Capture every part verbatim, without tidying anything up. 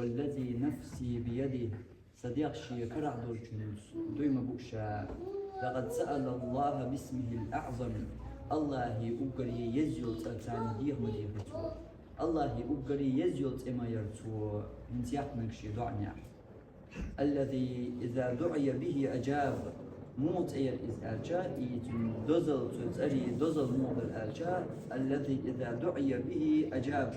والذي نفسي بيده, са дегӀ шен карахь долчуьнца дуй ма бу ша. لقد سأل الله باسمه الأعظم, Аллахьан уггаре еза йолу цӀарца деха ма дехира цо. Аллахьан уггаре еза йолу цӀе ма яра цо хӀинца яхнарг шен доӀанехь. الذي إذا دعي به أجاب. Муха цӀе яра иза аьлча, и цуьнан дозалла, цу цӀеран дозалла муха дара аьлча, الذي إذا دعي به أجاب.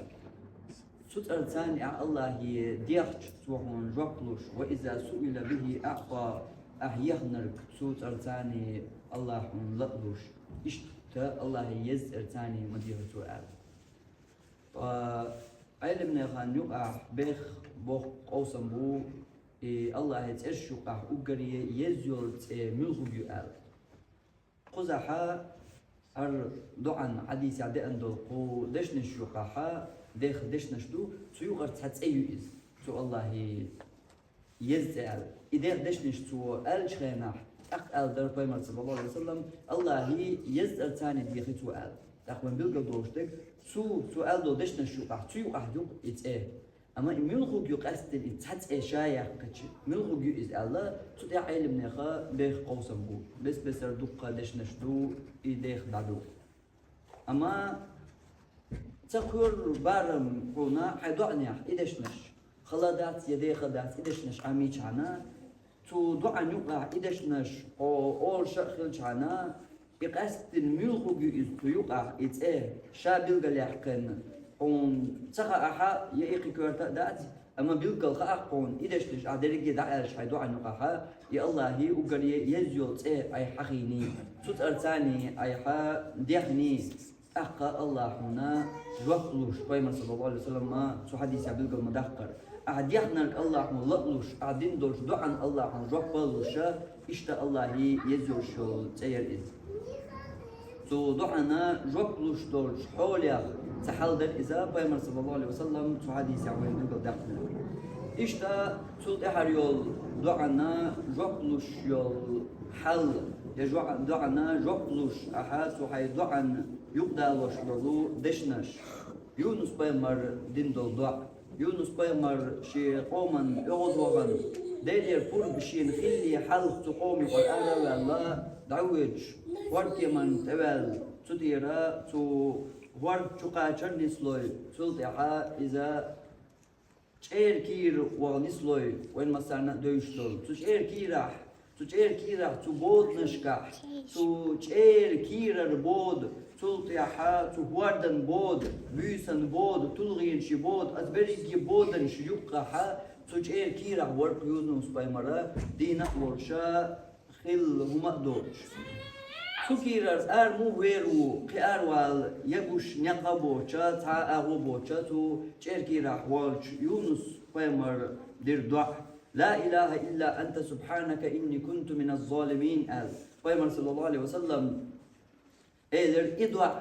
Цу цӀарца а Аллахье дехча, цо хьуна жоп луш, وإذا سئل به أعطى, ахь ехнарг цу цӀарца а Аллахь хьуна ла а луш, иштта Аллахье еза цӀарца а ма дехира цо аьлла. Ткъа Ӏеламнехан юкъахь бех боккха къовсам бу, и Аллахьан цӀерш юкъахь уггаре еза йолу цӀе муьлхарг ю аьлла. Кхузахь хӀара доӀан хьадисехь деана долу кху дешнаш юкъахь деха дешнаш ду, цу юкъара цхьа цӀе ю иза, цу Аллахьан еза цӀе аьлла. И деха дешнаш цо аьллачу хенахь, тӀаккха аьлла дара пайхамар, саллаллаху Ӏалайхи ва саллам, Аллахьан еза цӀарца а дехи цо аьлла. ТӀаккха вайн билгал долуш дерг, цу, цо аьлла долу дешнаш юкъахь, цу юкъахь ю-кх и цӀе. Амма и муьлхарг ю къаьсттина и цхьа цӀе ша яьккхича, муьлхарг ю иза аьлла, цу тӀехь Ӏеламнеха беха къовсам бу. Бес-бесара дуккха дешнаш ду, и деха дӀаду. Амма ца кхоьру барам хьуна хьайн доӀанехь и дешнаш. Хала дац я деха дац и дешнаш Ӏамийчхьана, цу доӀан юкъахь и дешнаш хьо олуш а хилчхьана, и къаьсттина муьлхарг ю иза цу юкъахь и цӀе, ша билгалъяьккхина, хьуна ца хаахь а, я и кхин коьрта а дац, амма билггал хаахь хьуна, и дешнаш ахь дерриге дӀааьлча хьайн доӀан юкъахь, и Аллахьан уггаре еза йолу цӀе айхьа хьахийний, цу цӀарца а айхьа дехний, тӀаккха Аллахь хьуна жоп луш, пайхамар, саллаллаху Ӏалайхи ва саллам, цу хьадисехь билгал ма даккхара. Ахь дехнарг Аллахь хьуна ла а луш, ахь дина долчу доӀан Аллахь хьуна жоп а луш, иштта Аллахьан еза йолуш йолу цӀе яра иза. Цу доӀана жоп луш долчу хьолех цхьа хьал дара иза, пайхамар, саллаллаху Ӏалайхи ва саллам, цу хьадисехь вайна билгал даьккхина. Иштта цул тӀаьхьара йолу доӀана жоп луш йолу хьал, я жо-, доӀана жоп луш, ахьа цу хьайн доӀан юкъадалош долу дешнаш. Юнус-пайхамар дина долу доӀа. Юнус-пайхамар шен къоман оьгӀазвахана, Делера пурба шена хиллале хьалха цу къоман юкъара ара а ваьлла, дӀавоьдуш, хӀордкеманна тӀеваьлла, цу тӀера, цу хӀорда чу кхачар нислой, цул тӀаьхьа иза чӀеран кийра ваха нислой, вайн массарна а девзаш долу. Цу чӀеран кийрахь, цу чӀеран кийрахь, цу боданашкахь, цу чӀеран кийрара бода, цул тӀаьхьа цу хӀордан бода, буьйсан бода, тулгӀенаши бода, аса берриге боданаш юккъахь, цу чӀеран кийрахь вара-кх Юнус-пайхамар, дийна а волуш, хилла хӀума а доцуш. Цу кийрара ара муха вер ву, кхин ара вала я гуш некъ а боцуш, цхьа а агӀо боцуш, цу чӀеран кийрахь волчу Юнус-пайхамара дира доӀа: «لا إله إلا أنت سبحانك إني كنت من الظالمين», аьлла. Пайхамар, саллаллаху Ӏалайхи ва саллам, элира и доӀа: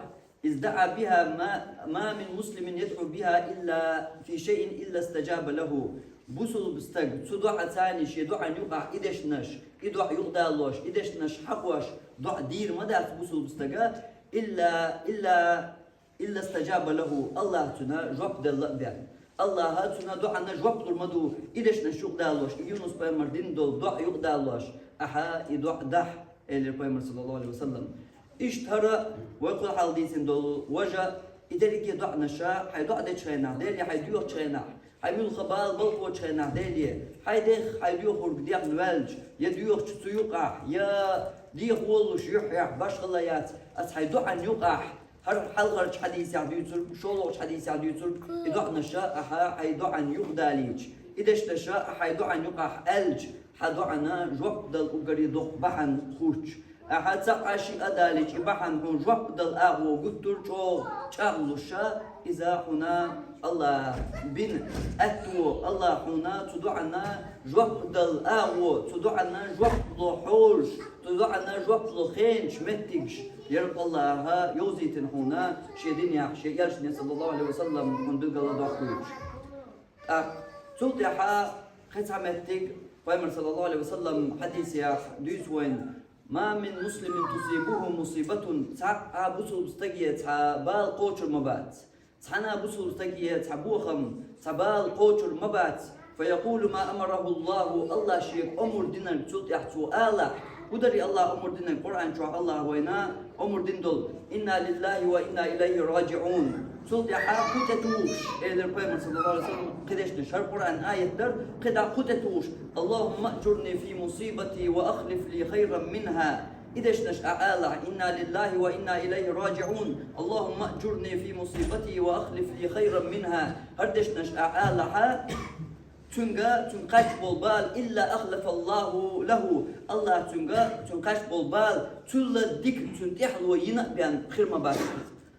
«إذ دعا بها ما، ما من مسلم يدعو بها إلا في شيء إلا استجاب له». Бусулба стаг цу доӀаца а шен доӀан юкъахь и дешнаш, и доӀа юкъадалош, и дешнаш хьахош, доӀа дийр ма дац бусулба стага, илла, илла «إلا استجاب له», Аллахь цунна жоп делла а бен. Аллахьа цунна доӀанна жоп лур ма ду, и дешнаш юкъадалош, и Юнус-пайхамар дина долу доӀа юкъадалош, ахьа и доӀа дахь, элира пайхамар, саллаллаху Ӏалайхи ва саллам. Иштта хӀара вай кху хьалха дийцина долу важа, и дерриге доӀанаша, хьайн доӀа дечу хенахь, Деле хьайн доьхучу хенахь, хьайн муьлхха бала балхочу хенахь, Деле, хьайн дех, хьайн доьхург дехна ваьлча, я доьхучу цу юкъахь, я деха волуш юьххьехь, башхалла яц, аса хьайн доӀан юкъахь, хӀара хьалхарчу хьадисехь дуьйцург, шолгӀачу хьадисехь дуьйцург, и доӀанаша ахьа хьайн доӀан юкъадалийча, и дешнаша ахьа хьайн доӀан юкъахь аьлча, хьан доӀанна жоп дала уггаре доккха бахьана хуьттуш. Ахьа цхьаъ а шиъ а далийча, и бахьана хьуна жоп дала агӀо гуттар а чӀогӀа чӀагӀлуш, иза хьуна Аллахь бина аьтто, Аллахь хьуна цу доӀанна жоп дала агӀо, цу доӀанна жоп ло хьожуш, цу доӀанна жоп ло хенаш меттигаш, яра Аллахьа йовзийтина хьуна шен динехь, шен элчане, саллаллаху Ӏалайхи ва саллам, хьуна билгала дохкуьйтуш. ТӀаккха цул тӀаьхьа кхин цхьа меттиг, пайхамар, саллаллаху Ӏалайхи ва саллам, хьадисехь дуьйцу вайна: «ما من مسلم تصيبه مصيبة», цхьа а бусулба стаге цхьа бала кхочур ма бац. Цхьана а бусулба стаге цхьа бохам, Цхьа бала кхочур ма бац. فيقول ما أمره الله, Аллах шега омар динарг цул тӀехьа цо алахь. ХӀун дарий Аллах омар динарг? Къуръан чохь Аллах вайна омар дина долу: إنا لله وإنا إليه راجعون. Цул тӀехьа кху тӀе тухуш, элира пайхамар, саллаллаху алейхи ва саллям, кхидерш хӀара Къуръан аят дара, кхидӀа кху тӀе тухуш: اللهم أجرني في مصيبتي وأخلف لي خيرا منها. И дешнаш а алахь: إنا لله وإنا إليه راجعون. اللهم أجرني في مصيبتي وأخلف لي خيرا منها. ХӀара дешнаш а алахь, цуьнга, цуьнга кхаьчна болу бала, إلا أخلف الله له. Аллах цуьнга, цуьнга кхаьчна болу бала, цул а дика, цуьнан тӀаьхьало йина а бен хир ма бац.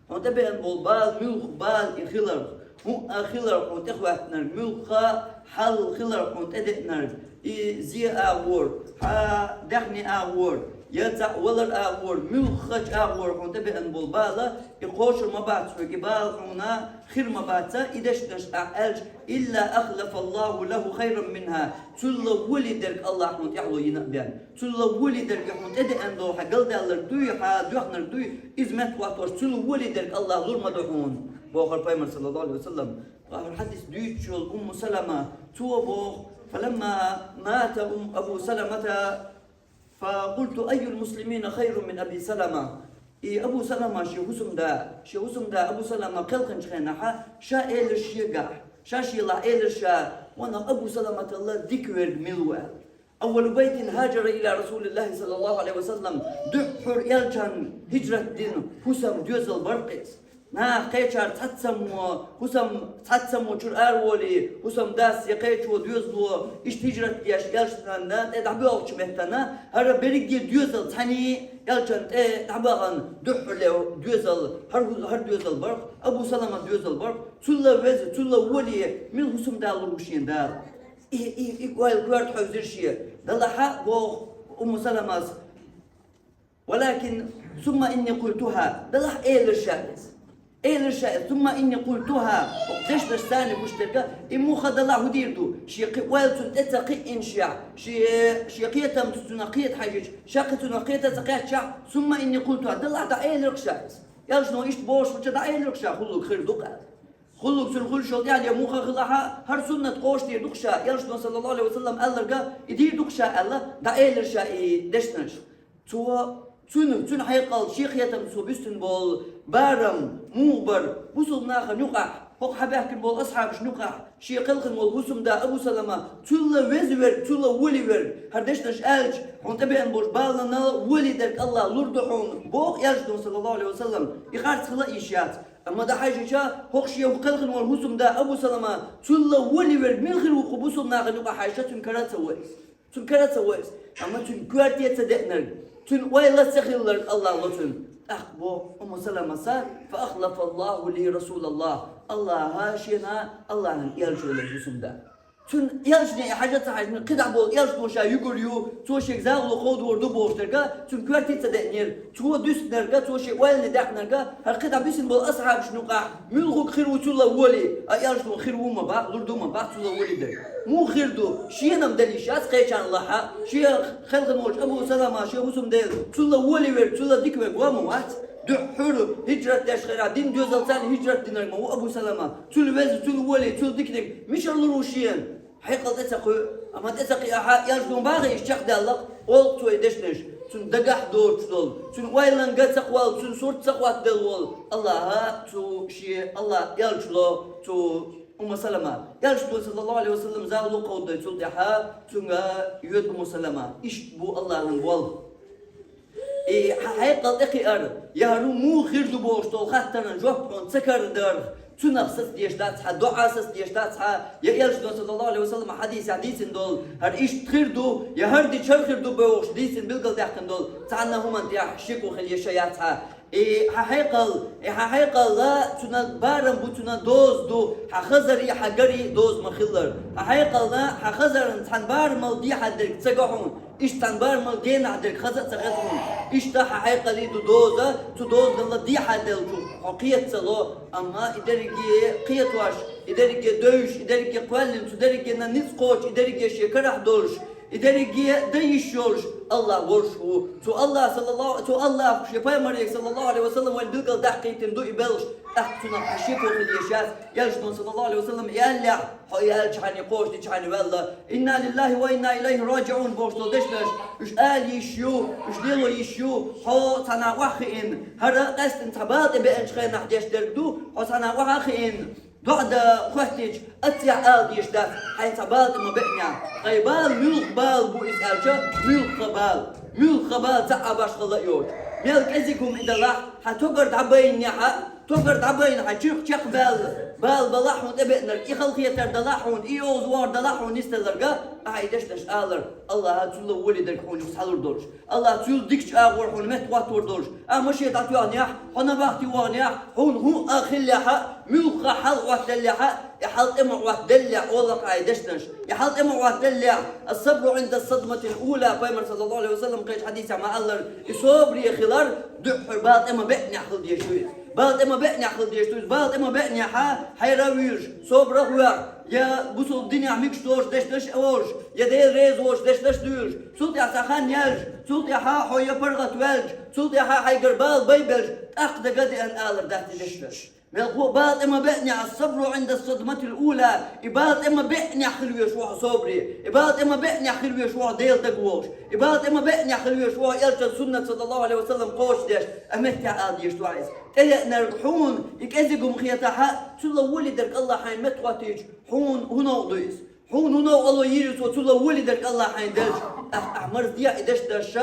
Хьуна тӀебеана болу бала муьлха бала и хиларх, хӀуъа хиларх хьуна тӀехӀоьттинарг, муьлха хьал хиларх хьуна тӀедеънарг, и зе агӀор, хьан даьхни агӀор, я цхьаъ валар агӀор, муьлххачу агӀор хьуна тӀебеана болу бала, и кхочур ма бац хьоьга, и бала хьуна хир ма бац, и дешнаш а аьлча: إلا أخلف الله له خيرا منها. Цул а волий дерг Аллах хьуна тӀаьхьало йина а бен. Цул а волий дерг хьуна тӀедеана долу хьан галдаьлларг дуй, хьан доьхнарг дуй, иза меттахӀоттош, цул а волий дерг Аллах лур ма ду хьуна, бохура пайхамар, саллаллаху алейхи ва саллям. ХӀара хьадис дуьйцуш йолу Умму Салама, цо боху: فلما مات أم أبو سلمة فقلت أي المسلمين خير من أبي سلمة. И Абу Салама шен хӀусамда, шен хӀусамда Абу Салама кхелхинчу хенахь, ша элира шегахь, ша шелахь элира ша: «Ванах Абу Саламаталла дика верг мила ву?» аьлла. أول بيت هاجر إلى رسول الله صلى الله عليه وسلم. Дуьххьара элчанна хӀижрат дина хӀусам, доьзал бара-кх иза. Наха кхечара цхьаццаммо, хӀусам цхьаццаммо чуьра араволий, хӀусамдас я кхечо доьзало, иштта хӀижрат деш, элчанна тӀе дӀабоьлхучу меттана, хӀара берриге доьзал цхьаьний элчанна тӀе дӀабахана дуьххьарле доьзал, хӀара, хӀара доьзал бара-кх, Абу Саламан доьзал бара-кх, цул а веза, цул а волий, мила хӀусамда лур ву шена Дала. И, и, и ойла коьрта хьевзира шен. Делахь а, боху Умму Саламас: «ولكن ثم إني قلتها». Делахь а элира ша иза. Элира ша иза: «ثم إني قلتها». ХӀокху дешнаш царна гуш дерг, и муха делахь а хӀун дийр ду? Шен кхин ойла цунна тӀе ца кхиънашехь, шен, шен кхетамца цунах кхета хьаьжча, ша кхин цунах кхета а ца кхаьччахь, «ثم إني قلتها». Делахь а дӀаэлира-кх ша иза. Элчано иштта бохуш волча дӀаэлира-кх ша, хӀуллуг хир ду-кх аьлла. ХӀуллуг цуьнан хуьлуш йолу тӀехь я муха хилахь а, хӀара суннат кхочушдийр ду-кх ша, элчано, саллаллаху алейхи ва саллам, аьлларг, и дийр ду-кх ша аьлла, дӀаэлира ша и дешнаш. Цо, цуьнан, цуьнан хьекъал, шен кхетамца цо буьстина болу барам, муха бара, бусулба нахана юкъахь, хӀокху хьабаьхкина болу асхьабашна юкъахь, шен кхелхина волу хӀусамда Абу Салама, цул а веза верг, цул а волий верг, хӀара дешнаш аьлча, хьуна тӀебеана болчу баланал волий дерг Аллах лур ду хьуна, боху элчано, саллаллаху алейхи ва саллам, и харц хила а йиш яц. Амма дӀахьаьжча, хӀокху шен кхелхина волу хӀусамда Абу Салама, цул а волий верг мила хир ву кху бусулба нахана юкъахь хьаьжча, цуьнан кара а ца ву иза. Цуьнан кара а ца ву иза. Амма цуьнан коьрте ца деънарг, цуьнан ойла ца хилларг Аллах ло цуьнан. ТӀаккха боху Умму Саламаса: «فأخلف الله لي رسول الله». Аллаха шена, Аллахьан элча велира хӀусамда. Цуьнан элчане и хьажа а ца хьаьжна, кхидӀа болу элчано ша юьгур ю, цо шега загӀало кховдор ду бохуш дерг, цуьнан коьрте ца деънера, цо дуьстинарг, цо шен ойлане даьккхинарг, хӀара кхидӀа бисина болу асхьабашна юкъахь муьлхарг хир ву цул а волий, а элчано хир ву ма боху, лур ду ма боху цул а волий дерг. Муха хир ду? Шена-м дала йиш яц кхечарна лахь а, шен кхелхина волчу Абу Салама, шен хӀусамдела, цул а волий верг, цул а дика верг ван ма вац. Дуьххьара хӀижрат деш хилахь, дина доьзалца хӀижрат динарг ма ву Абу Салама. Цул веза, цул волий, цул диканиг мичара лур ву шена? Хьекъал тӀе ца кхуьу, амма тӀе ца кхиахь а, элчано боху иза чекхдаьлла-кх, олу-кх цо и дешнаш, цуьнан дагахь доцуш долу, цуьнан ойланга ца кхоллу, цуьнан сурт ца хӀоттаделла волу Аллаха цу шен, Аллах элча ло цу Умму Салама. Элчано, саллаллаху алейхи ва саллам, загӀало кховдадой цул тӀаьхьа, цуьнга йоьду Умму Салама. Иштта бу Аллахьан болх. И хьан хьекъал тӀекхиар, я хӀара муха хир ду бохуш долу хаттарна жоп хьуна ца карадарх, цунах саца дезаш дац хьан, доӀа саца дезаш дац хьан, я элчано, саллаллаху алейхи ва саллам, хьадисехь дийцина долу, хӀара иштта хир ду, я хӀара дича хӀара хир ду бохуш дийцина, билгалдаьккхина долу цхьанна хӀуманна тӀехь шеко хила езаш яц хьан. И хьан хьекъал, и хьан хьекъал а цуьнан барам бу, цуьнан доза ду, хьан хазарий, хьан гарий доза ма-хиллара. Хьан хьекъална, хьан хазарна цхьана барамал дехьа дерг ца го хьуна, иштта цхьана барамал генахь дерг хаза а ца хеза хьуна. Иштта хьан хьекъале ду доза, цу дозаналла дехьа деллачух хьо кхета ца ло, амма и дерриге кхетош, и дерриге девзаш, и дерриге кхоьллина, цу дерригенан ницкъ кхочуш, и дерриге шен карахь долуш, и дерриге дан йиш йолуш Аллах волуш ву. Цу Аллах, саллаллаху, цу Аллах шен пайхамаре, саллаллаху алейхи ва саллам, вайна билгалдаьккхийтина ду и белхаш. ТӀаккха цунах хьан шеко хила езаш яц, Элчано, саллаллаху Ӏалайхи ва саллам, аьллехь, хьо и аьллачхьана, кхочушдечхьана ваьлла, «Инна лиллахӀи ва инна илайхӀи раджиӀун» бохуш долу дешнаш, уьш ала йиш ю, уьш лело йиш ю, хьо цхьа накъост хиъна, хӀара къаьсттина цхьа бала тӀе беанчу хенахь деш дерг ду, хьо цхьа накъост хиъна, доӀа дан хоьттича, аццехь ала дезаш дац, хьайн цхьа бала тӀе ма беанехь. Ткъа и бала муьлха бала бу иза аьлча, муьлхха бала, муьлхха бала цхьа а башхалла а йоцуш. Мел кӀезиг хӀума и далахь, хьан тогар дӀабайнехь а, тогар дӀабайна хьан чуьрк чекхбаьлла, бала балахь хьуна тӀебеанарг, и халахетар далахь хьуна, и йовза вогӀар далахь хьуна нисделларг, ахьа и дешнаш алар, АллахӀа цул а воле дерг хьуна юха схьалур долуш. АллахӀа цул дикачу агӀор хьуна меттахӀоттор долуш. Ахьа машен дӀатоьхнехь, хьо набахти вахнехь, хьуна хӀун а хиллехь а, муьлхха хьал Ӏоттаделлехь а, и хьал тӀе ма Ӏоттаделлехь, олакъа и дешнаш. И хьал тӀе ма Ӏоттаделлехь, «Ас-сабру Ӏинда ас-садматил ула», пайхамар, саллаллаху Ӏалайхи ва саллам, кхечу хьадисехь ма-аллара, и собаре хилар дуьххьара бала тӀе ма беанехь хила дезаш ду иза. Бала тӀе ма беанехь хила дезаш ду иза. Бала тӀе ма беанехь а, хьайра а вуьйлуш, собар а ваьхьа, я бусалба динехь мегаш долуш дешнаш а олуш, я Дела реза волуш дешнаш а дуьйлуш, цул тӀаьхьа цхьа хан яьлча, цул тӀаьхьа хьо я паргӀат ваьлча, цул тӀаьхьа хьайгара бала байбелча, тӀаккха дага а деана алар дац и дешнаш. Мелхо а бала тӀе ма беанехь, «Ас-сабру Ӏинда ас-садматил ула», и бала тӀе ма беанехь хила везаш ву хьо собаре, и бала тӀе ма беанехь хила везаш ву хьо Делан дага вогӀуш, и бала тӀе ма беанехь хила везаш ву хьо Элчан суннат, саллаллаху Ӏалайхи ва саллам, кхочушдеш, а меттехь ала дезаш ду ахьа иза. ТӀедеанарг хьуна и кӀезиг хӀума хетахь а, цул а воле дерг АллахӀа хьайна меттахӀоттийча, хьуна хӀун новкъа ду иза? Хьуна хӀун новкъа ало йийр ю цо, цул а воле дерг АллахӀа хьайна делча? Ахь, ахь марздехьа и дешнаш,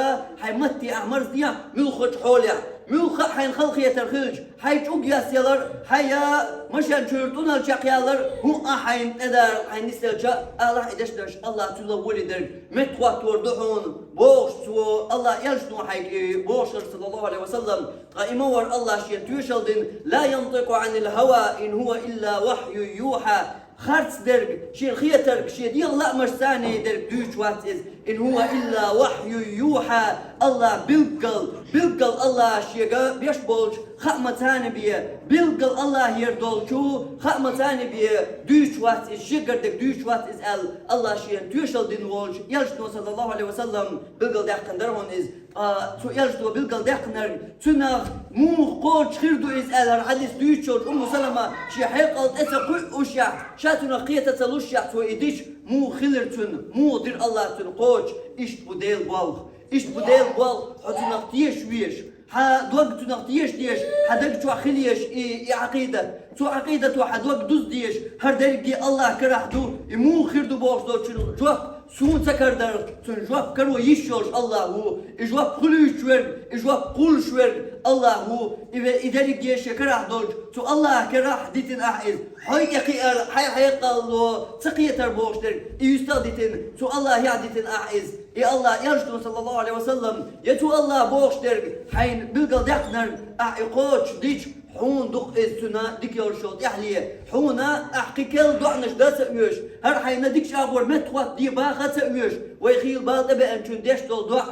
хьайн матте ахь марздехьа, муьлххачу хьолехь, муьлхха а хьайна халахетар хилча, хьайн чӀуг яс ялар, хьайн я машен чуьра тӀунал чекхъялар, хӀун а хьайна тӀедара хьайна нисделча, алахь и дешнаш, АллахӀа цул а воле дерг меттахӀоттор ду хьуна, бохуш цо, АллахӀан Элчано хьайга и бохуш хилар, саллаллаху Ӏалайхи ва саллам. Ткъа и ма вара АллахӀа шена тоьшалла дина: «Ла янтикъу Ӏанил хӀава, ин хӀува илла вахьюн юхьа». Харц дерг, шена хетарг, шен дегӀан лаамашца цхьаьна дерг дуьйцуш вац иза. «Ин хӀува илла вахьюн юхьа». АллахӀа билггал, билггал АллахӀа шега беш болчу хаамаца цхьаьна бен, билггал АллахӀера долчу хаамаца цхьаьна бен дуьйцуш вац иза, шегара дерг дуьйцуш вац иза аьлла, АллахӀа шена тоьшалла дина волчу Элчано, саллаллаху Ӏалайхи ва саллам, билгалдаьккхина дара хьуна иза. Ткъа цу Элчано билгалдаьккхинарг, цунах муха кхочуш хир ду иза аьлла, хӀара хьадис дуьйцуш йолчу Умму Салама шен хьекъал тӀе ца кхуьушшехь, ша цунах кхета ца лушшехь, цо и дича, муха хилира цунна, муха дира АллахӀа цунна кхочуш? Иштта бу Делан болх. Иштта бу Делан болх, хьо цунах тешаш везаш, хьан дог цунах тешаш дезаш, хьан даг чохь хила езаш и, и Ӏакъидат. Цу Ӏакъидато хьан дог дуза дезаш, хӀара дерриге АллахӀан карахь ду, и муха хир ду бохуш долчун жоп, суна ца карадаларх, цунна жоп каро йиш йолуш АллахӀ ву. И жоп хуьлуьйтуш верг, и жоп кхуллуш верг АллахӀ ву. И ве-, и дерриге шен карахь долчу цу АллахӀан карахь дитина ахь иза. Хьой тӀе кхиар, хьайн хьекъало ца кхетар бохуш дерг, и юьстах а дитина, цу АллахӀехь дитина ахь иза. И АллахӀан Элчано, саллаллаху Ӏалайхи ва саллам, я цу АллахӀа бохуш дерг, хьайна билгалдаьккхинарг ахь и кхочуш дича, хьуна ду-кх иза цуьнан дика йолуш йолу тӀаьхьале. Хьуна ахь кхин керла доӀанаш дан ца оьшу, хӀара хьайна дикачу агӀор меттахӀоттаде баха а ца оьшу, вай хийла бала тӀебеанчунна деш долу доӀа.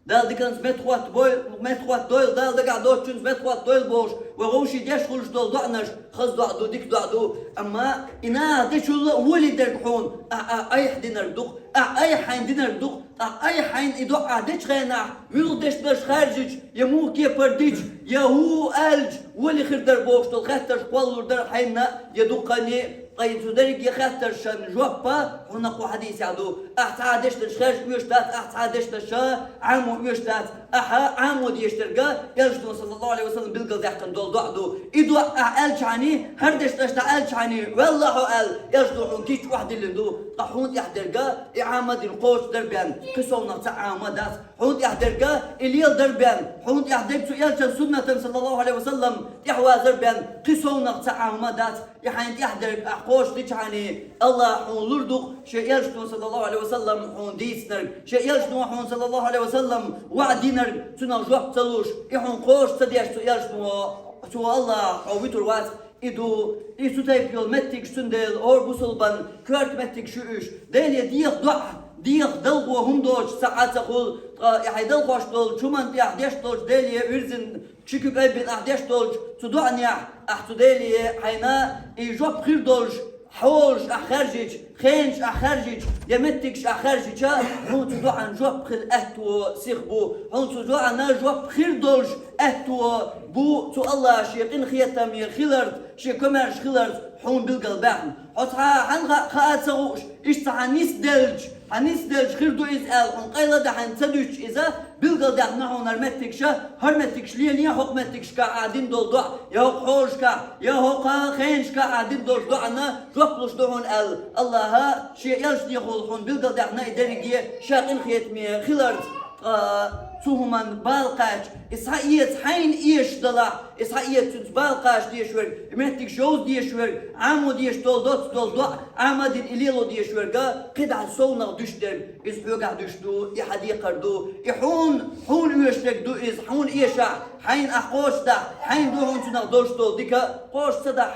Дала диканца меттахӀоттабой-, меттахӀоттадойла, Дала дагахь доцучунца меттахӀоттадойла бохуш, вай вовшийн деш хуьлуш долу доӀанаш хаза доӀа ду, дика доӀа ду. Амма и наха дечул а воле дерг хьуна, ахь, ахь айхьа динарг ду-кх, ахь айхьа хьайна динарг ду-кх, ахь айхьа хьайна и доӀа дечу хенахь, муьлха дешнаш хаьржича, я муха кепара дича, я хӀун аьлча, воле хир дара бохуш долу хаттарш кхоллалур дара хьайна, я дуккхане, ткъа и цу дерриге хаттаршна жоп хьуна кху хьадисехь ду. Ахь цхьа а дешнаш хаьржа оьшуш дац, ахь цхьа а дешнаш Ӏамо оьшуш дац, ахьа Ӏамо дезаш дерг Элчано, саллаллаху Ӏалайхи ва саллам, билгалдаьккхина долу доӀа ду. И доӀа ахь аьллачхьана, хӀара дешнаш дӀааьллачхьана, валлахӀи хьо аьлла, Элчано хьуна кийча охьадиллина ду. Ткъа хьуна тӀехь дерг и Ӏама дина кхочуш дара бен, кхин совнах цхьа Ӏама дац. Хьуна тӀехь дерг и леладар бен, хьуна тӀехь дерг цу Элчан суннатан, саллаллаху Ӏалайхи ва саллам, тӀехьавазар бен, кхин совнах цхьа Ӏама дац. И хьайна тӀехь дерг ахь кхочуш дичхьана, АллахӀа хьуна лур ду-кх шен Элчано, саллаллаху Ӏалайхи ва саллам, хьуна дийцинарг, шен Элчано хьуна, саллаллаху Ӏалайхи ва саллам, ваӀда динарг, цунах жоп ца луш, и хьуна кхочуш ца деш цу Элчано, цо АллахӀ хьо вуьтур вац. И ду, и цу тайпа йолу меттигаш, цундела хӀора бусалбан коьрта меттигаш ю уьш. Деле деха доӀа, деха далхо хӀума доцуш цхьа а ца хуьлу, ткъа и хьайн далхош долчу хӀуманна тӀехь деш долчу, Деле вирзина, ши куьг айбина ахь деш долчу цу доӀанехь, ахь цу Деле хьайна и жоп хир долуш, хьолаш ахь хаьржича, хенаш ахь хаьржича, я меттигаш ахь хаьржича, хьуна цу доӀанна жоп хила аьтто сиха бу. Хьуна цу доӀанна жоп хир долуш, Аьттув бу цу Аллахьа шен къинхетаме хиларца, шен комаьрша хиларца хьуна билгалбаьхна. Хьо цхьа хьанна хаа, хаа ца хууш, иштта цхьа хьан нисделча, хьан нисделча хир ду иза аьлла, хьуна къайладаь хьайна ца дуьтуш иза, билгалдаьхна хьуна хӀара меттигаш, хӀара меттигаш лелае, хӀокху меттигашкахь ахь дина долу доӀа, я хӀокху хьолашкахь, я хӀокху хенашкахь ахь дина долчу доӀана жоп луш ду хьуна аьлла, Аллахьа шен элчанехула хьуна билгалдаьхна и дерриге ша къинхетаме хиларца. Ткъа цу хӀуманна бала кхаьчча, иза схьаэца хьайна эшаш далахь, иза схьаэца цуьнца бала кхача дезаш верг, и меттигаш йовза дезаш верг, Ӏамо дезаш долу доцца долу доӀа, Ӏама а дина и лело дезаш верг, кхидӀа совнах дуьсуш дерг, иза хьоьгахь дуьсуш ду, и хьан декхар ду, и хьуна, хьуна оьшург ду иза, хьуна эшахь, хьайна ахь кхочушдахь, хьайна ду хьуна цунах долуш долу дика, кхочуш ца дахь,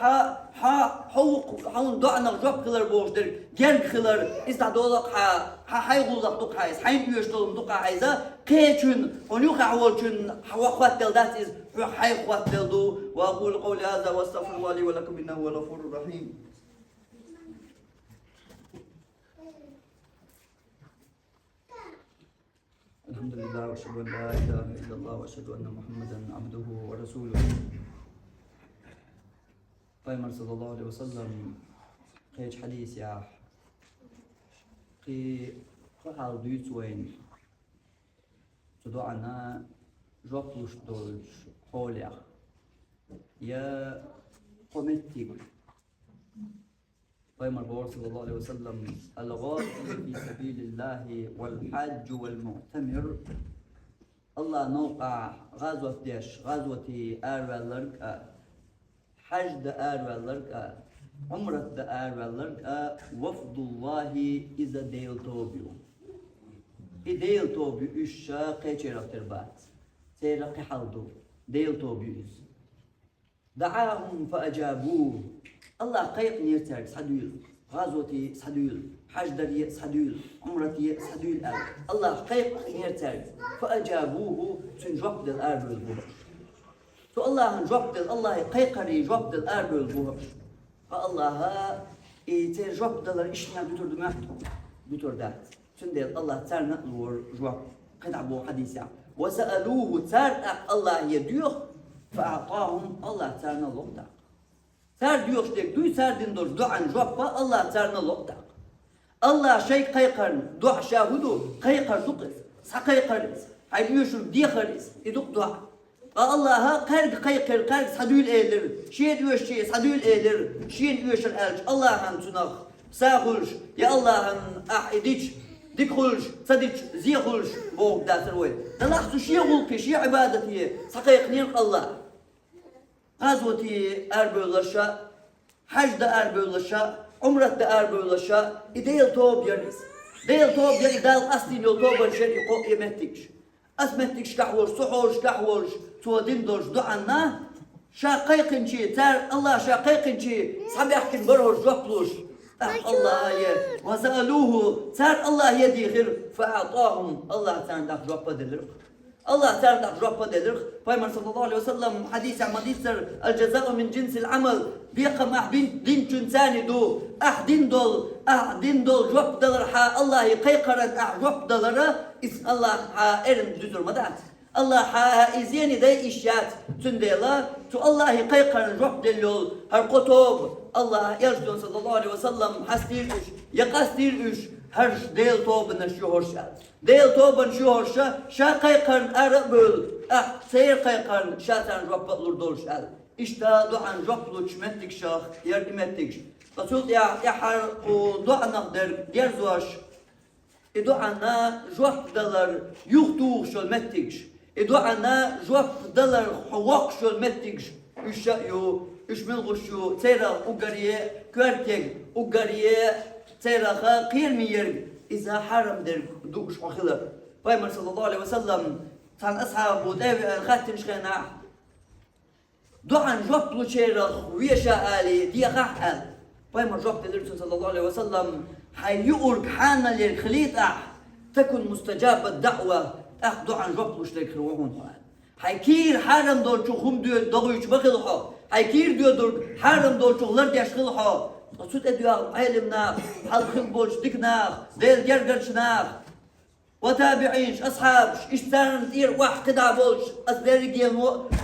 хьан, хьо ву-, хьуна доӀанах жоп хилар бохуш дерг, герга хилар, иза дӀадолу-кх хьан, хьан хьайн гӀуллакх ду-кх хьан иза, хьайна оьшуш долу ду-кх хьан иза, кхечун, хьуна юххехь волчун, хьан ваха хӀоттаделла дац иза, хьоьх хьайх хӀоттаделла ду. وأقول قولي هذا وأستغفر الله لي ولكم إنه هو الغفور الرحيم. الحمد لله وأشهد أن لا إله إلا الله وأشهد أن محمدا عبده ورسوله. Пайхамар, саллаллаху алейхи ва саллам, кхечу хьадисехь кхин кхо хьал дуьйцу вайна цу доӀана жоп луш долчу хьолех. Я кхо меттиг. Пайхамар боху, саллаллаху алейхи ва саллам: «الغازي في سبيل الله والحاج والمعتمر». Аллахьан новкъахь гӀазот деш, гӀазоте араваьлларг а, хьаьж дан араваьлларг а, Ӏумрат дан араваьлларг а, «وفد الله», иза Делан тоба ю. И Делан тоба ю, уьш ша кхечарах тера бац. Церан кхин хьал ду. Делан тоба ю иза. «دعاهم فأجابوه». Аллахьа кхайкхинера цаьрга схьадуьйла, гӀазоте схьадуьйла, хьаьж даре схьадуьйла, Ӏумрате схьадуьйла аьлла. Аллахьа кхайкхинера цаьрга. «فأجابوه», цуьнан жоп делла арабевлла бу хӀорш. Цу Аллахьан жоп делла, Аллахье кхайкхаре жоп делла арабевлла бу хӀорш. Ткъа Аллахьа и церан жоп далар иштта дуьтур ду моьтту? Дуьтур дац. Цундела Аллахьа царна а лора жоп. КхидӀа боху хьадисехь: «وسألوه», цара тӀаккха Аллахье доьху, «فأعطاهم», Аллахьа царна а ло тӀаккха. Цара доьхуш дерг дуй, цара дина долчу доӀан жоп Аллахьа царна а ло тӀаккха. Аллахьа шайга кхайкхарна доӀа ша хӀун ду? Кхайкхар ду-кх иза. Схьакхайкхар иза. Хьайна оьшург дехар иза. И ду-кх доӀа. Ткъа Аллахьа кхаьрга кхайкхира, кхаьрга схьадуьйла элира, шена оьшуче схьадуьйла элира, шена оьшура аьлча, Аллахьан цунах са хуьлуш, я Аллахьан ахь и дича дика хуьлуш, ца дича зе хуьлуш бохург дацара вай. Делахь цу шен гӀуллакхе, шен Ӏибадате схьакхайкхинера Аллахьа. ГӀазоте арабевлларш а, хьаьж дан арабевлларш а, Ӏумрат дан арабевлларш а, и Делан тоба яра иза. Делан тоба яра и, Дала къастийна йолу тобанаш яра и кхо, и меттигаш. Аса меттигашкахь волуш, цу хьолашкахь волуш, цо дина долчу доӀанна, ша кхайкхинче, цара Аллахьа ша кхайкхинче схьабаьхкина бара хӀорш жоп луш. ТӀаккха Аллахье, «وسألوه», цара Аллахье дийхира, «فأعطاهم», Аллахьа царна тӀаккха жоп а делира. Аллахьа царна тӀаккха жоп а делира. Пайхамар, саллаллаху алейхи ва саллам, хьадисехь ма-дийццара: «الجزاء من جنس العمل». Бекхам ахь бин-, динчун царна ду. Ахь дина долу, ахь дина долу жоп далархьа, Аллахье кхайкхаран ахь жоп далара, иза Аллахьа хьан эрна дуьтур ма дац. Аллахьа и зене дай йиш яц, цундела цу Аллахье кхайкхаран жоп делла йолу хӀара кхо тоба, Аллахьан элчано, саллаллаху алейхи ва саллам, хьастийра уьш, я къастийра уьш, хӀорш Делан тобанаш ю хӀорш аьлла. Делан тобанаш ю хӀорш, ша кхайкхарна ара а бевлла, тӀаккха церан кхайкхарна ша царна жоп а лур долуш аьлла. Иштта доӀан жоп лучу меттигашах яра и меттигаш. Ткъа цул тӀаьхьа тӀаьххьара кху доӀанах дерг дерзош, и доӀанна жоп далар юхатухуш йолу меттигаш, и доӀанна жоп далар хьо воккхуш йолу меттигаш, уьш а ю, уьш муьлхуш ю, церах уггаре коьртаг, уггаре церах кхераме ерг, иза хьарам дерг дууш хьо хилар. Пайхамар, саллаллаху алейхи ва саллам, цхьана асхьабо тӀе а веана хаьттинчу хенахь, доӀан жоп лучерах веша али дехахь аьлла. Пайхамар жоп делира цунна, саллаллаху алейхи ва саллам: «Хьайн юург хьанал ерг хилийта ахь, تكن مستجاب الدعوة, тӀаккха доӀан жоп луш дерг хир ву хьуна хьо», аьлла. Хьайн кийра хьарам долчух хӀума доьду догӀуьйтуш ма хила хьо. Хьайн кийра доьдург хьарам долчух лардеш хила хьо. Ткъа цу тӀе доьгӀна Ӏелам нах, хьалха хилла болчу дика нах, Делан гергарчу нах, ва табиӀинаш, асхьабаш, иштта царна тӀера охьакхидӀа болча ас дерриге а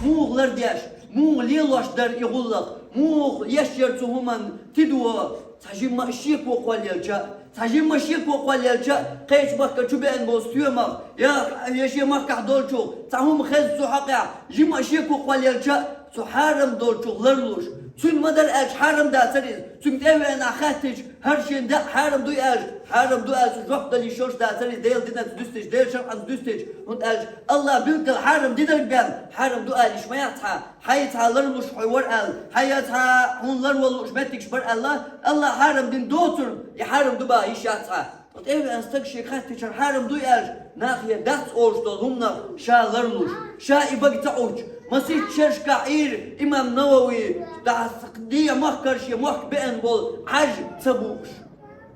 муха лардеш, муха лелош дара и гӀуллакх, муха еш яра цу хӀуманна тидо, цхьа жимма а шеко кхоллаелча, цхьа жимма а шеко кхоллаелча, кхечу махка чу беана болу стоьмах, я, я шен махкахь долчух, цхьа хӀума хеза цу хьокъехь, жимма а шеко кхоллаелча, цу хьарам долчух ларлуш. Цуьнан ма дара аьлча, хьарам дацара иза. Цуьнга тӀе а веана ахь хаьттича, хӀара шен даа хьарам дуй аьлча, хьарам ду аьлча, жоп дала йиш йолуш дацара иза, Делан динца дуьстича, Делан шарӀанца дуьстича, хӀунда аьлча Аллах билггал хьарам динарг бен, хьарам ду ала йиш ма яц хьан, хьайн цхьа ларлуш хьо вара аьлла, хьайн цхьа хьуна ларлуш меттигаш бара аьлла, Аллах хьарам дина доцург, и хьарам ду баха йиш яц хьан. Ткъа тӀе а веана стаг шега хаьттича, хьарам дуй аьлча, нахе дац олуш долу хӀуманах ша ларлуш, ша и бага ца Ӏуттуш, масийтта шерашкахь Ӏийра имам Навави, дӀа дехьа махкара шен мохк беана болу Ӏаж ца бууш.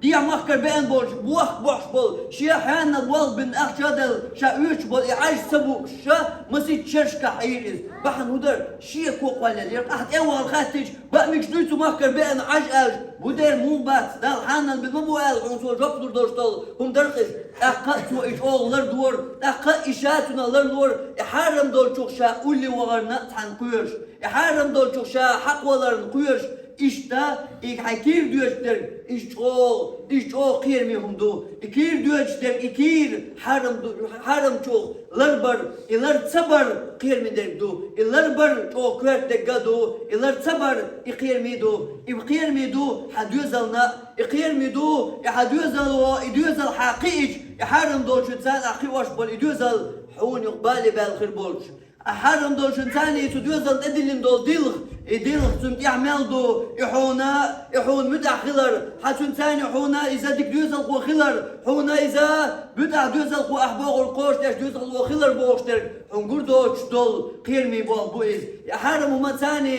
Дехьа махкара беана болчу бохк бохьуш болу, шен хьанал болх бина ахча а делла, ша оьцуш болу и Ӏаж ца бууш, ша масийтта шерашкахь Ӏийра иза. Бахьана хӀун дара? Шеко кхоллаелира. Ахь тӀе а вахана хаьттича, баа мегаш дуй цу махкара беана Ӏаж аьлча, бу дера муха бац, Далла хьанал бина ма бу аьлла, хьуна цо жоп лур долуш долу хӀума дара иза. ТӀаккха а цо и чӀогӀа лардора, тӀаккха а и ша цунах ларлора, и хьарам долчух ша улле вахарна а цхьаьна кхоьруш, и хьарам долчух ша хьакхаваларна кхоьруш, иштта и хьайн кийра доьдуш дерг, иза чӀогӀа, иза чӀогӀа кхераме хӀума ду. И кийра доьдуш дерг, и кийра хьарам ду, хьарамчух ларбар, и лар ца бар кхераме дерг ду. И ларбар чӀогӀа коьрта дерг а ду, и лар ца бар и кхераме ду. И кхераме ду хьан доьзална, и кхераме ду, и хьан доьзало, и доьзал хьан кхиъча, и хьарам долчуьнца ахь кхиош болу и доьзал хьуна юкъа бале баьлла хир болчу. Ахь хьарам долчуьнца царна и цу доьзална тӀедиллина долу дилха, и дилха цунна тӀехь мел ду, и хьуна, и хьуна муьтӀахь хилар, хьан цуьнца царна хьуна иза дика доьзалхо хилар, хьуна иза муьтӀахь доьзалхо, ахь бохург кхочушдеш доьзалхо хилар бохуш дерг, хьуна гур доцуш долу кхераме болх бу иза. И хьарам хӀуманца царна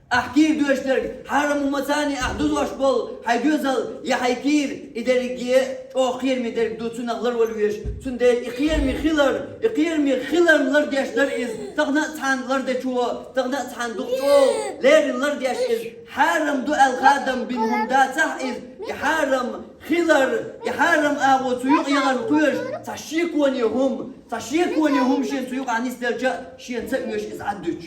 ахь кийра доьдуш дерг, хьарам хӀуманца царна ахь дузош болу хьайн доьзал я хьайн кийра, и дерриге а чӀогӀа кхераме дерг ду, цунах ларвала везаш. Цундела и кхераме хилар, и кхераме хиларна лардеш дара иза. Тахана а цхьаьна лардечо, тахана а цхьаьна дукха чӀогӀа леррина лардеш иза. Хьарам ду аьлла хадам бина хӀума дацахь иза, и хьарам хилар, и хьарам агӀо цу юкъа яхарна кхоьруш, цхьа шеконе хӀума, цхьа шеконе хӀума шена цу юкъахь нисделча, шена ца оьшу иза Ӏад дуьтуш.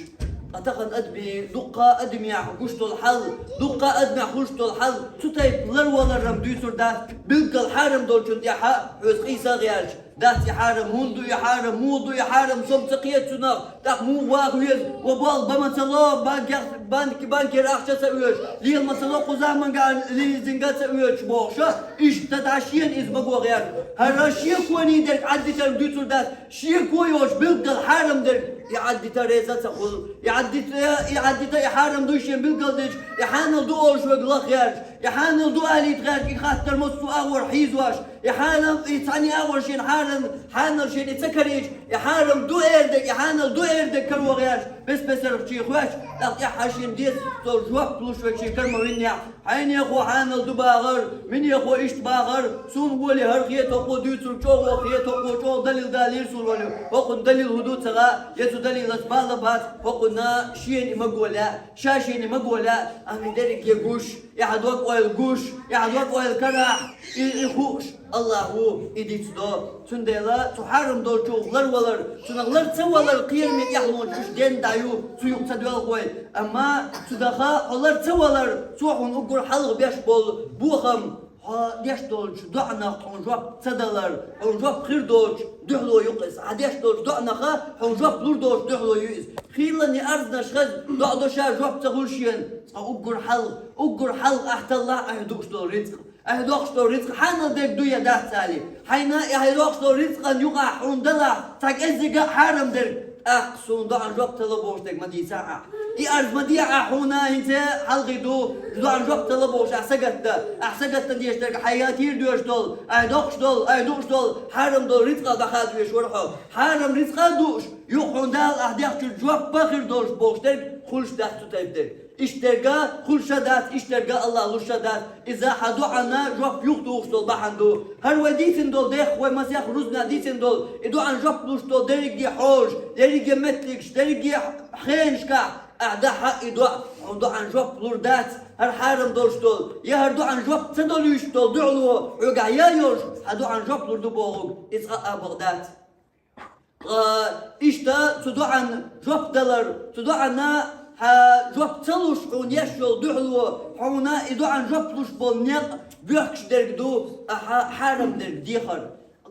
Ткъа тахана адамийн, дуккха а адамехь гуш долу хьал, дуккха а адамехь хуьлуш долу хьал, цу тайпа ларваларам дуьйцур дац, билггал хьарам долчунна тӀехь а хьоьца къийса а гӀерташ. Дац и хьарам, хӀунда ду и хьарам, муха ду и хьарам, со-м ца кхета цунах, тӀаккха муха ваха веза, ва болх бан ма ца ло, банкех-, банк-, банкера ахча ца оьшу, лела ма ца ло кху заманга лизинга ца оьшу бохуш, иштта дӀа шена иза маго гӀерта. ХӀара шеконе дерг Ӏаддитарг дуьйцур дац, шеко йоцуш билггал хьарам дерг и Ӏаддита реза а ца хуьлу. И Ӏаддита, и Ӏаддита и хьарам дуй шена билггал дича, и хьанал ду олуш верг лаха гӀерташ, и хьанал ду алийта гӀерташ, и хаттар массо а агӀор хьийзош, и хьарам, и цхьана агӀор шена хьарам, хьанал шена и ца карийча, и хьарам ду эр дерг, и хьанал ду эр дерг каро гӀерташ, бес-бесарх чу хоьттуш, тӀаккха тӀаьххьара шена деза долу жоп луш верг шен кара ма виннехь, хьенехо хьанал ду бахар, минехо иштта бахар, суна гӀоле хӀара хета хӀокхо дуьйцург чӀогӀа, хета хӀокхо чӀогӀа далил далийра суна вале, хӀокхунна далил хӀун ду ца хаьа, я цу далилаца бала бац, хӀокхунна шена и маго лаьа, ша шена и маго лаьа, амма и дерриге гуш, и хьан дог-ойла гуш, и хьан дог-ойла карахь, и, и хууш, Аллах ву и дицдо. Цундела цу хьарам долчух ларвалар, цунах лар ца валар кхераме тӀаьхьалонаш уьш денна дӀа ю, цу юкъа ца доьлху вай. Амма цу даха хьо лар ца валар, цо хьуна уггар хьалха беш болу бохам, хьо деш долчу доӀанах хьуна жоп ца далар, хьуна жоп хир доцуш дуьхьало ю иза. Хьан деш долчу доӀанаха хьуна жоп лур доцуш дуьхьало ю иза. Хийла неарзнаш хеза, доӀа до ша жоп ца хуьлу шена, цкъа уггар хьалха, уггар хьалха ахь таллахь ахь дууш долу рицкъ. Ахь доккхуш долу рицкъ хьанал дерг ду я дац али? Хьайна и ахь доккхуш долу рицкъан юкъахь хьуна далахь, цхьа кӀеззига а хьарам дерг, тӀаккха суна доӀан жоп тала бохуш дерг ма дийцахь ахь. И арз ма дехьа ахь хьуна, хӀинца хьалхе ду, доӀан жоп тала бохуш ахь сагатда. Ахь сагатдан дезаш дерг хьайн я кийра доьдуш долу, ахь доккхуш долу, ахь дууш долу, хьарам долу рицкъах дӀахаза веш вара хьо. Хьарам рицкъа а дууш, юха хьуна Дала ахь дехначу жоп а хир долуш бохуш дерг, хуьлуш дац цу тайпа дерг. Иштта дерга хуьлуш а дац, иштта дерга Аллах луш а дац. Иза хьан доӀанна жоп юхатухуш долу бахьана ду. ХӀара вай дийцина долу дехха, вай масех рузбанехь дийцина долу, и доӀанна жоп луш долу дерриге хьолаш, дерриге меттигаш, дерриге хенашкахь, Ахьа дахьа и доӀа, хьуна доӀан жоп лур дац, хӀара хьарам долуш долу, я хӀара доӀан жоп ца долуьйтуш долу дуьхьало хьоьгахь я йолуш, хьан доӀан жоп лур ду бохург, иза къа а бакъ дац. Ткъа иштта цу доӀан жоп далар, цу доӀанна хьан жоп ца луш хьуна еш йолу дуьхьало, хьуна и доӀан жоп луш болу некъ боьхкуш дерг ду, ахьа хьарам дерг дехар.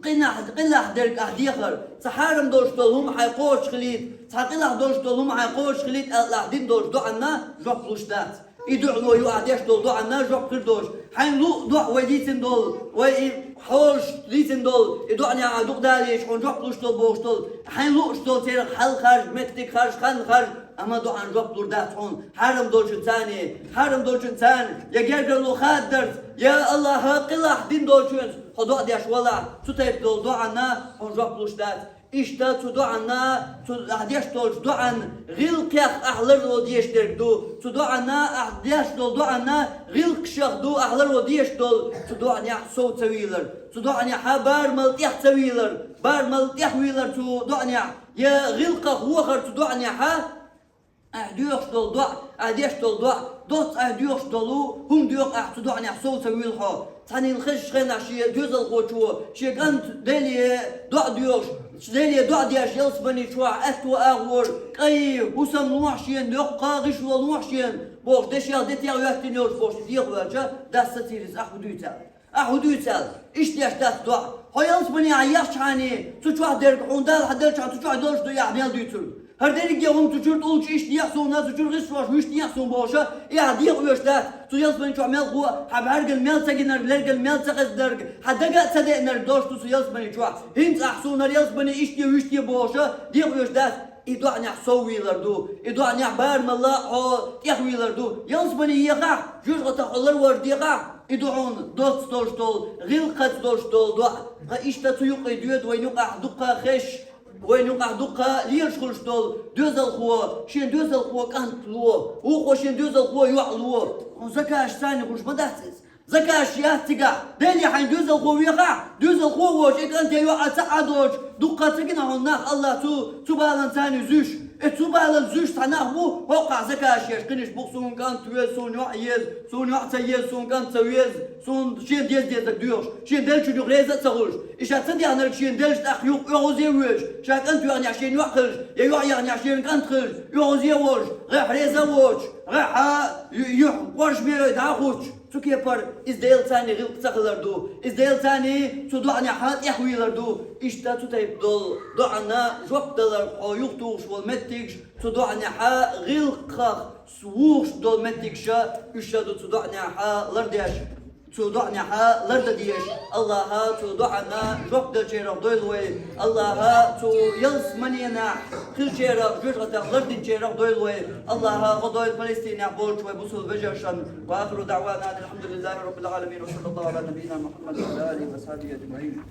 Къинах-, къилахь дерг ахь дехар, цхьа хьарам долуш долу хӀума хьайн кхочуш хилийта, цхьа къилахь долуш долу хӀума хьайн кхочуш хилийта аьлла, ахь дина долчу доӀанна жоп луш дац. И дуьхьало ю ахь деш долу доӀанна жоп хир долуш. Хьайн луъу доӀа вай дийцина долу, вай и хьолаш дийцина долу, и доӀанехь ахь дукха далийча, хьуна жоп луш долу бохуш долу. Хьайн лууш долу церах хьал харжа, меттиг харжа, хан харжа, амма доӀан жоп лур дац хьуна. Хьарам долчун царна, хьарам долчун царна, я гергарло хадарца, я Аллахьа къилахь дина долчуьнца, хьо доӀа деш валахь, цу тайпа долу доӀанна хьуна жоп луш дац. Иштта цу доӀанна, цу ахь деш долчу доӀан гӀиллакхех ахь ларло дезаш дерг ду. Цу доӀанна, ахь деш долу доӀанна гӀиллакхашах ду ахь ларло дезаш долу, цу доӀанехь сов ца вийлар. Цу доӀанехьа барамал тӀех ца вийлар. Барамал тӀех вийлар цу доӀанехь. Я гӀиллакхах вохар цу доӀанехьа, ахь доьхуш долу доӀа, ахь деш долу доӀа, доцца ахь доьхуш долу хӀума доьху ахь цу доӀанехь сов ца вуьйлу хьо. Цхьанна хезачу хенахь шен доьзалхочо, шен кӀант Деле доӀа доьхуш, Деле доӀа деш ялсамани чохь аьтту агӀор, кӀайн, хӀусамна лохьа шена, доккха гӀишло лохьа шена, бохуш, дешех, детех хӀоьттина йолуш бохуш, дехавелча, дас сацийра иза, ахь хӀун дуьйцу аьлла. Ахь хӀун дуьйцу аьлла? Иштта деш дац доӀа. Хьо ялсаманехь яхчахьана, цу чохь дерг хьуна Дала хьан делчахьана цу чохь долуш ду, и ахь мел дуьйцург. ХӀара дерриге хӀума цу чуьра тӀулгаш иштта яхь суна, цу чуьра гӀишлош вуьшта яхь суна бохуша, и ахь дехавеш дац, цу ялсамани чохь мел хо, хьан бӀаьргана мел ца гинарг, лергана мел ца хезнарг, хьан дага а ца деанарг долуш ду цу ялсамани чохь. ХӀинца ахь суна хӀара ялсамани иштта, вуьшта бохуша, дехавеш дац. И доӀанехь сов вийлар ду, и доӀанехь барамалла хьо тӀех вийлар ду. Ялсамани ехахь, жоьжахатах хьо ларварж дехахь, и ду хьуна доцца долуш долу, гӀиллакхаца долуш долу доӀа. Ткъа иштта цу юкъе доьду вайн юкъахь дуккха хезаш, вайн юкъахь дуккха лелаш хуьлуш долу доьзалхо, шен доьзалхо кӀант ло, вукхо шен доьзалхо йоӀ ло. Хьуна закажаш царна хуьлуш ма дац иза. Закажаш яц цигахь. Деле хьайн доьзалхо вехахь, доьзалхо а воцуш, и кӀант я йоӀ а ца Ӏа доцуш, дуккха ца гина хьуна нах Аллахь цу, цу балан царна зуьйш. И цу балан зуьйш цхьа нах бу, хӀокхахь закажаш еш, кхиниш бу, суна кӀант веза, суна йоӀ еза, суна йоӀ ца еза, суна кӀант ца веза, суна шен деза дезарг доьхуш, шен деллачун юха реза а ца хуьлуш. И ша ца дехнарг шен деллачу тӀаккха юха оьгӀазе а воьдуш, ша кӀант вехнехь шен йоӀ хилча, я йоӀ ехнехь шен кӀант хилча, оьгӀазе а волуш, гӀехь реза а воцуш, гӀехьа ю-, юьхь къорш мерой дӀа а хуттуш. Цу кепара иза Делан царна гӀиллакх ца хилар ду. Иза Делан царна цу доӀанехьа тӀехвийлар ду. Иштта цу тайпа долу доӀанна жоп далар хьо юхатухуш волу меттигаш, цу доӀанехьа гӀиллакхах вухуш долу меттигаш, уьш ша ду цу доӀанехьа лардеш, цу доӀанехьа лардан дезаш. Аллахьа цу доӀанна жоп делчарах дойла вай. Аллахьа цу ялсаманенахь хиллачарах, жоьжахатех лардинчарах дойла вай. Аллахьа гӀо дойла Палестинехь болчу вай бусулба вежаршна. وآخر دعوانا أن الحمد لله رب العالمين، وصلى الله على نبينا محمد وعلى آله وصحبه أجمعين.